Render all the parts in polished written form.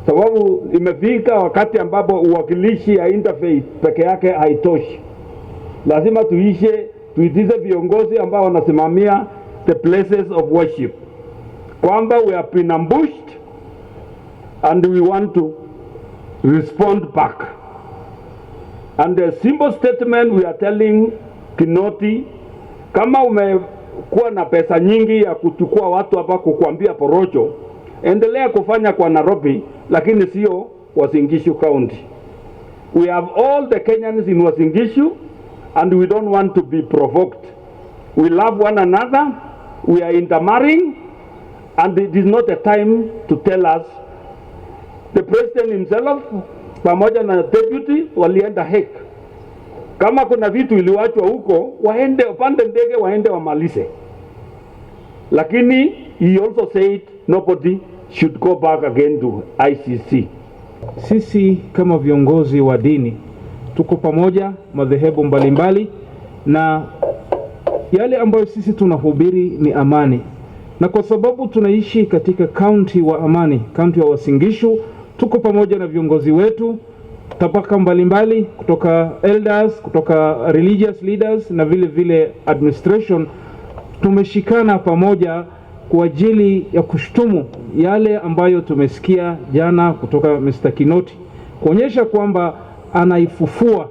Sababu imefika wakati ambapo uwakilishi ya interfaith peke yake haitoshi. Lazima tuishe tuitize viongozi ambao wanasimamia the places of worship kwamba we have been ambushed and we want to respond back. And the simple statement we are telling Kinoti, kama umekuwa na pesa nyingi ya kuchukua watu hapa kukuambia porojo, endelea kufanya kwa Nairobi, lakini sio Uasin Gishu County. We have all the Kenyans in Uasin Gishu and we don't want to be provoked. We love one another, we are intermarrying, and it is not a time to tell us. The president himself pamoja na deputy walienda Hague. Kama kuna vitu iliwachwa huko, waende wapande ndege waende wamalize. Lakini he also said nobody should go back again to ICC. Sisi kama viongozi wa dini tuko pamoja, madhehebu mbalimbali, na yale ambayo sisi tunahubiri ni amani, na kwa sababu tunaishi katika kaunti wa amani, kaunti ya Uasin Gishu, tuko pamoja na viongozi wetu tabaka mbalimbali kutoka elders, kutoka religious leaders na vile vile administration. Tumeshikana pamoja kwa ajili ya kushtumu yale ambayo tumesikia jana kutoka Mr. Kinoti, kuonyesha kwamba anaifufua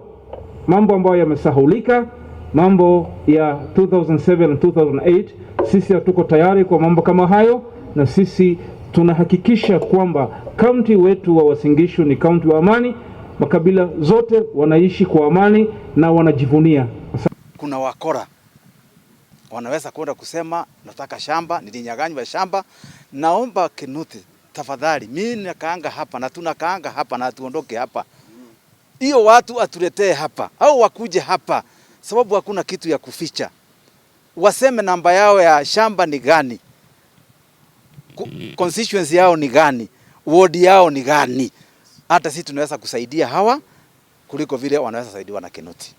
mambo ambayo yamesahulika, mambo ya 2007 na 2008. Sisi hatuko tayari kwa mambo kama hayo, na sisi tunahakikisha kwamba kaunti wetu wa Uasin Gishu ni kaunti wa amani, makabila zote wanaishi kwa amani na wanajivunia. Kuna wakora wanaweza kwenda kusema nataka shamba, nilinyang'anywa shamba. Naomba Kinuthi, tafadhali, mimi nakaanga hapa na tunakaanga hapa na tuondoke hapa, hiyo watu atuletee hapa au wakuje hapa, sababu hakuna kitu ya kuficha. Waseme namba yao ya shamba ni gani, constituency yao ni gani, ward yao ni gani. Hata sisi tunaweza kusaidia hawa kuliko vile wanaweza saidiwa na Kinuthi.